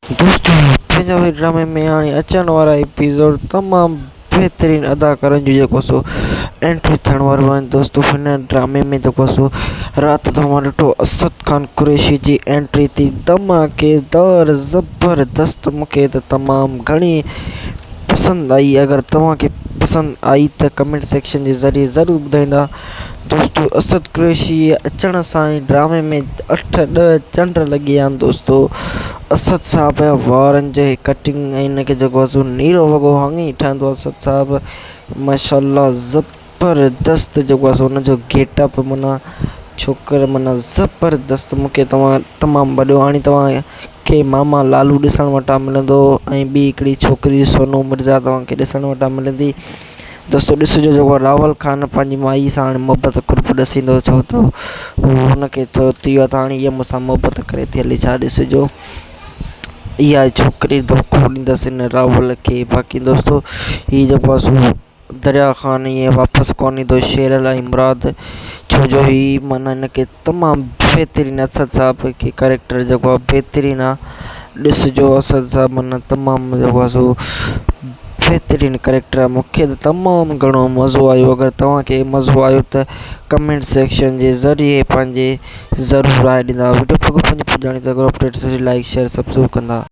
دوستو پنهنجا واري ڊرامي ۾ هاڻي اچڻ وارا ايپيسوڊ تمام بهترين اداڪارن جو جيڪو سو انٽري ٿيڻ وارو آهن دوستو هن ڊرامي ۾ جيڪو سو رات توهان ڏٺو اسد خان قريشي جي انٽري ٿي ڌماڪيدار زبردست مونکي ته تمام گهڻي پسند آئي اگر توهان کي پسند آئي ته ڪمينٽ سيڪشن جي ذريعي ضرور ٻڌائيندا دوستو اسد قريشي اچڻ سان ئي ڊرامي ۾ اٺ ڏهه چنڊ لڳي ويا آهن دوستو اسد صاحب جا وارن جي ڪٽنگ ۽ ان کي جيڪو آهي سو نيرو وڳو هاڱي ئي ٺهندو آهي اسد صاحب ماشاء الله زبردست جيڪو آهي سو ان جو گيٽ اپ معنيٰ ڇوڪر معنيٰ زبردست مونکي توهان تمام وڏو هاڻي توهان کي ماما لالو ڏسڻ وٽان ملندو ۽ ٻي هڪڙي ڇوڪري سونو مرزا توهان کي ڏسڻ وٽان ملندي دوستو ڏسجو جيڪو راول خان پنهنجي مائي سان هاڻي محبت قرب ڏسيندو ڇو ته هو هن کي ٿو ٿي ويو آهي ته هاڻي هيء مون سان محبت ڪري ٿي هلي ڇا ڏسجو اها ڇوڪري دوکو ڏيندس هن راول کي باقي دوستو هي جيڪو آهي سو دريا خان ائين واپس ڪونه ايندو شيرل ۽ مراد ڇو جو هي معنيٰ هن کي تمام بهترين اسد صاحب کي ڪريڪٽر جيڪو آهي بهترين آهي ڏسجو اسد صاحب معنيٰ تمام جيڪو آهي سو بهترين ڪريڪٽر آهي مونکي ته تمام گهڻو مزو آيو اگر توهان کي مزو آيو ته ڪمينٽ سيڪشن جي ذريعي پنهنجي ضرور راءِ ڏيندا وڊيو پنهنجي پڄاڻي تي اگر اپڊيٽس لائڪ شيئر سبسڪرائب ڪندا.